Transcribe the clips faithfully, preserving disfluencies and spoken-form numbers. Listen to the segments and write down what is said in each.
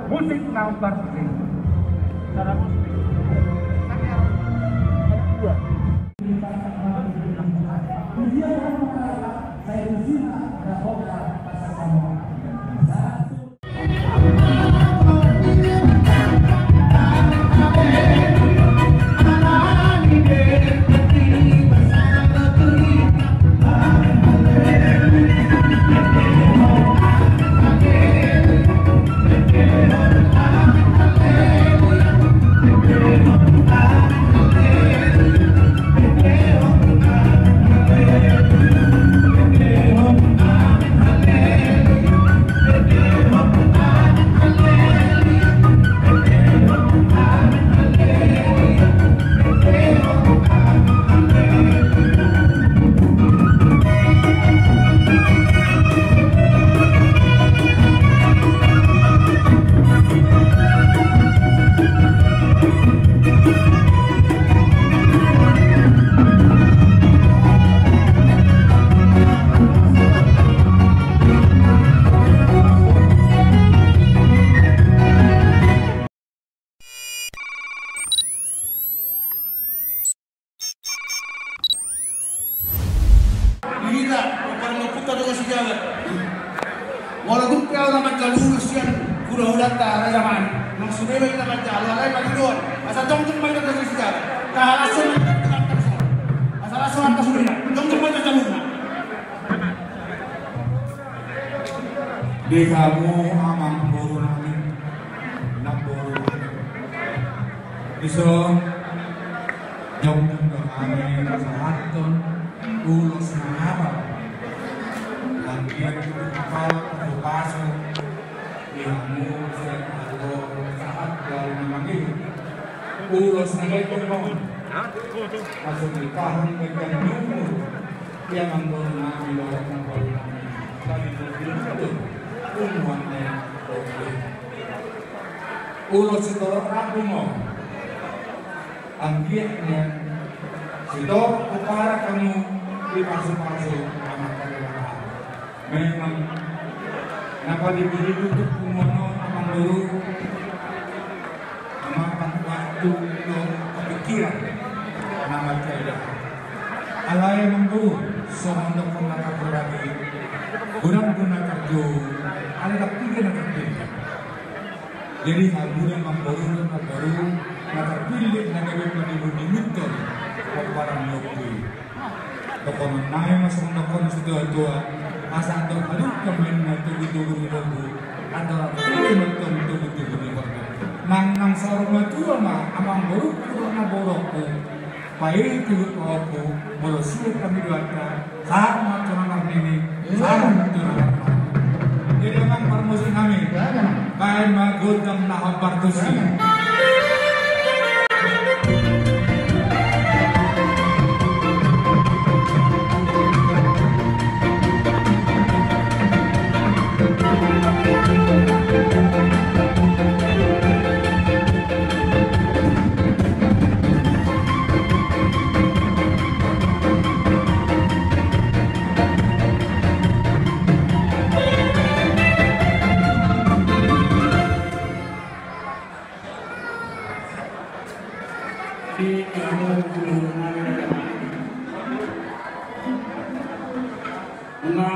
Musik na umbar. Di hita, pomparan ni ompunta Dongan Sijabat. Molo tung pe ahu na manjalo ulos sian hulahulanta Raja Mani, nang sude ma hita manjalo, alai mangido, asa jongjong ma hita Dongan Sijabat. Tahalashon ma hita, asa las rohanta sude na jongjong ma hita manjalo. Di hamu amangboru nami, namboru nami. Dison, jongjong do hami pasahathon ulos na hata. Anggiat tu hupala tu pasu, di hamu sian anggo sahat gabe na mangihut. Ulos na baik on, masuk di pahang baik dan nyukur. Ia amangboru nami dohot namboru nami. Tadi mobil itu. Umuan na. Ulos sitorop rambu ma. Anggiat nian sitorop hupala hamu dipasupasu Amanta Debata. Memang na padibudibu tu punguan on amangboru, na makan waktu dohot pikiran na marcaya. Alai amangboru, songon dohonon na tarpulai, godang do na tarjou, alai ndang piga na tarpillit. Jadi hamu do amangboru, namboru, na tarpillit na gabe padibudibuhon pomparan ni ompu i. Dohonon nami ma songon dohonon ni situatua, asa andor halumpang ma inna togutogu ni lombu, andor halumpang ma inna togutogu ni horbo. Nang, nang saur matua ma amangborungku dohot namborungku, paihut-ihut ma ompu, molo suhut hami di rohanta, sahat ma tu na marnini, sahat ma tu na marnono. Jadi amang parmusik nami, baen ma gondang na hombar tusi. Nunga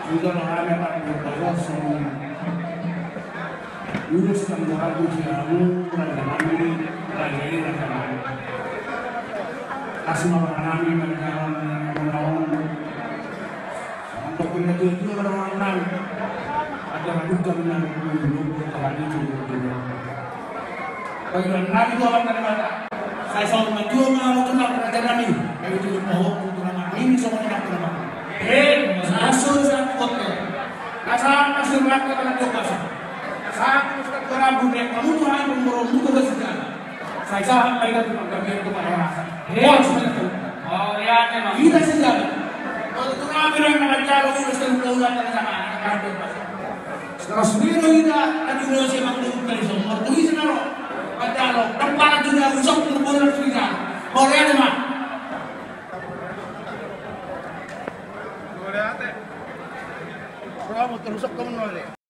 hujalo hami anak berbalas songon ulos tanggorabu si hamu raja nami, raja i raja nami. Asi ma roha nami marjalan na manaon. Songon dohonon ni natuatua ma roha nami. Andor halumpang ma inna togutogu ni horbo. Bagian nami tu Amanta Debata. Sai saur matua ma ahu tu na raja nami. Bagian tu na pahompu tu na marnini songon i na tu na marnini. Eh, sahat songon i sahat tu kote. Na sahat na sirang na na dohot basa. Na sahat na sirang tu rambu ni hamu tu hami parboruon tu Dongan Sijabat. Sai sahat ma hita tu panggabean tu parhorasan. Eh. Horas ma hita tu. Oh, iya, memang. Hita Sijabat. Molo tu hami na manjalo ulos tu hulahulanta na sama, na dohot basa. Sekarang sudah hita, tadi udah siap aku dari semua. Tulis na ro. Padahal, tempat tu dah usap tu bola tu dah. Boleh ada, Mak? Boleh ada. Romo terusok kamu noleh.